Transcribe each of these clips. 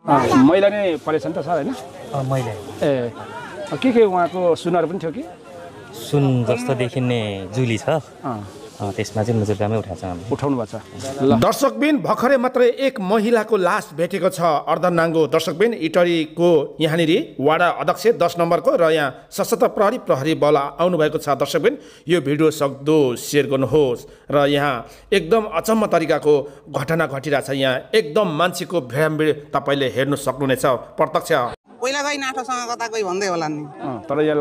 महिला नै परेछ नि त सर हैन महिला ए के उहाँको सुनहरु पनि थियो कि सुन जस्तो देखिने जुली छ त्यसमा चाहिँ मुजुर्दामै उठाउनु भएको छ दर्शकबिन भर्खरै मात्रै एक महिलाको लास भेटेको छ अर्धनाङ्गो दर्शकबिन इटरीको यहाँनिर वाडा अध्यक्ष 10 नम्बरको र यहाँ सशस्त्र प्रहरी बल आउनु भएको छ दर्शकबिन यो भिडियो सक्दो शेयर गर्नुहोस् र यहाँ एकदम अचम्म तरिकाको घटना घटिरहेछ यहाँ एकदम मान्छेको भिडाभिड तपाईले हेर्न सक्नुहुनेछ प्रत्यक्ष पहिला गई नाठोसँग कता गई भन्दै होला नि तर यहाँ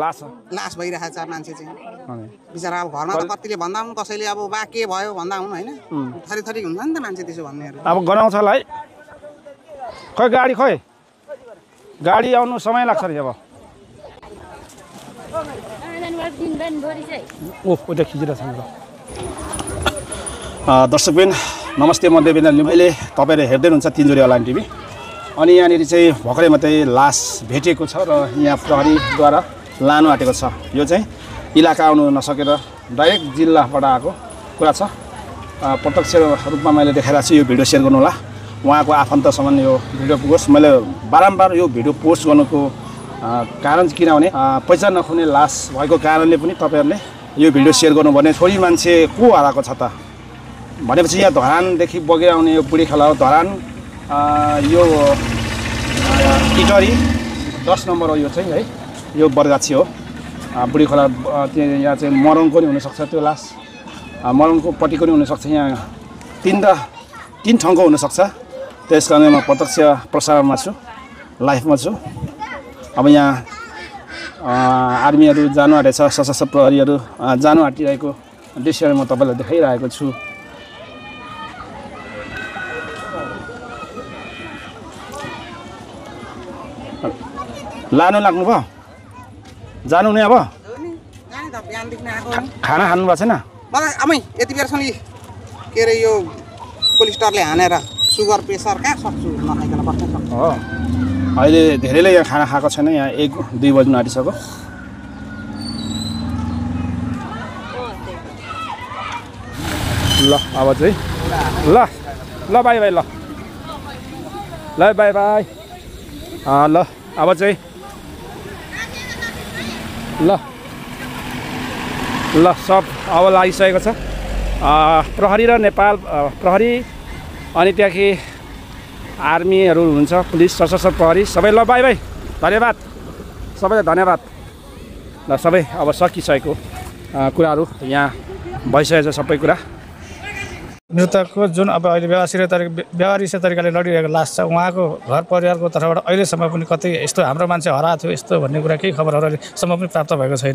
लास भइरहेको छ मान्छे चाहिँ बिचरा अब घरमा त कतिले भन्दा हुन् कसैले अब बा के भयो भन्दा हुन् हैन थरी थरी हुन्छ नि त मान्छे त्यसो भन्नेहरु अब गनाउँछ होला है खै गाडी आउनु समय लाग्छ नि अब उता खिचिरहेछ दर्शकबिन नमस्ते म देवेन्द्र लिम्बुले तपाईले हेर्दै हुनुहुन्छ तिनजुरे अनलाइन टिभी अनि यहाँनिर चाहिँ भर्खरै मात्रै लास भेटिएको छ र यहाँ प्रहरीद्वारा लानु आँटेको छ यो चाहिँ इलाका आउनु नसकेर डाइरेक्ट जिल्लाबाट आएको कुरा छ प्रत्यक्ष रूपमा मैले देखाइरहेको छु यो भिडियो सेयर गर्नु होला उहाँको आफन्तसम्म यो भिडियो पुगोस् मैले बारम्बार यो भिडियो पोस्ट गर्नुको कारण किनभने पैसा नखुने लास भएको कारणले पनि तपाईहरुले यो भिडियो सेयर गर्नुपर्ने छोरी मान्छे को हराएको छ त भनेपछि यहाँ धरानदेखि बगेर आउने यो बुढी खेला हो धरान यो इटरी 10 नम्बर हो यो चाहिँ है यो बरगाछी हो बुढी खोला यहाँ चाहिँ मरङको नि हुनसक्छ त्यो लास मरङको पट्टिको नि हुनसक्छ यहाँ तीन ठाउँको हुनसक्छ त्यस कारणले म प्रत्यक्ष प्रसारणमा छु लाइभमा छु अब यहाँ आर्मीहरू जानु आँटेछ सशस्त्र प्रहरीहरू जानु आँटिरहेको दृश्यहरू म तपाईँलाई देखाइरहेको छु लानु लाग्नु भयो जानु नि अब खाना खानु भएको छैन मलाई आमै यति बेरसम्म के अरे यो कोलेस्ट्रलले हानेर सुगर प्रेसर कहाँ सक्छु नखाइकन बस्न सक्छु हो अहिले धेरैले यहाँ खाना खाएको छैन यहाँ 1-2 बज्न आँटिसक्यो ल अब चाहिँ ल बाई बाई ल बाई बाई ल अब चाहिँ ल सब अब लागिसकेको छ प्रहरी र नेपाल प्रहरी अनि त्यहाँकी आर्मीहरू हुन्छ पुलिस सशस्त्र प्रहरी सबै ल बाई बाई धन्यवाद सबैलाई धन्यवाद ल सबै अब सकिसकेको कुराहरू यहाँ भइसकेको छ सबै कुरा मृतकको जुन अब अहिले व्यवहारिक तरिकाले लडिरहेको लास छ उहाँको घर परिवारको तर्फबाट अहिलेसम्म पनि कतै यस्तो हाम्रो मान्छे हराएको थियो यस्तो भन्ने कुरा केही खबरहरू अहिलेसम्म पनि प्राप्त भएको छैन।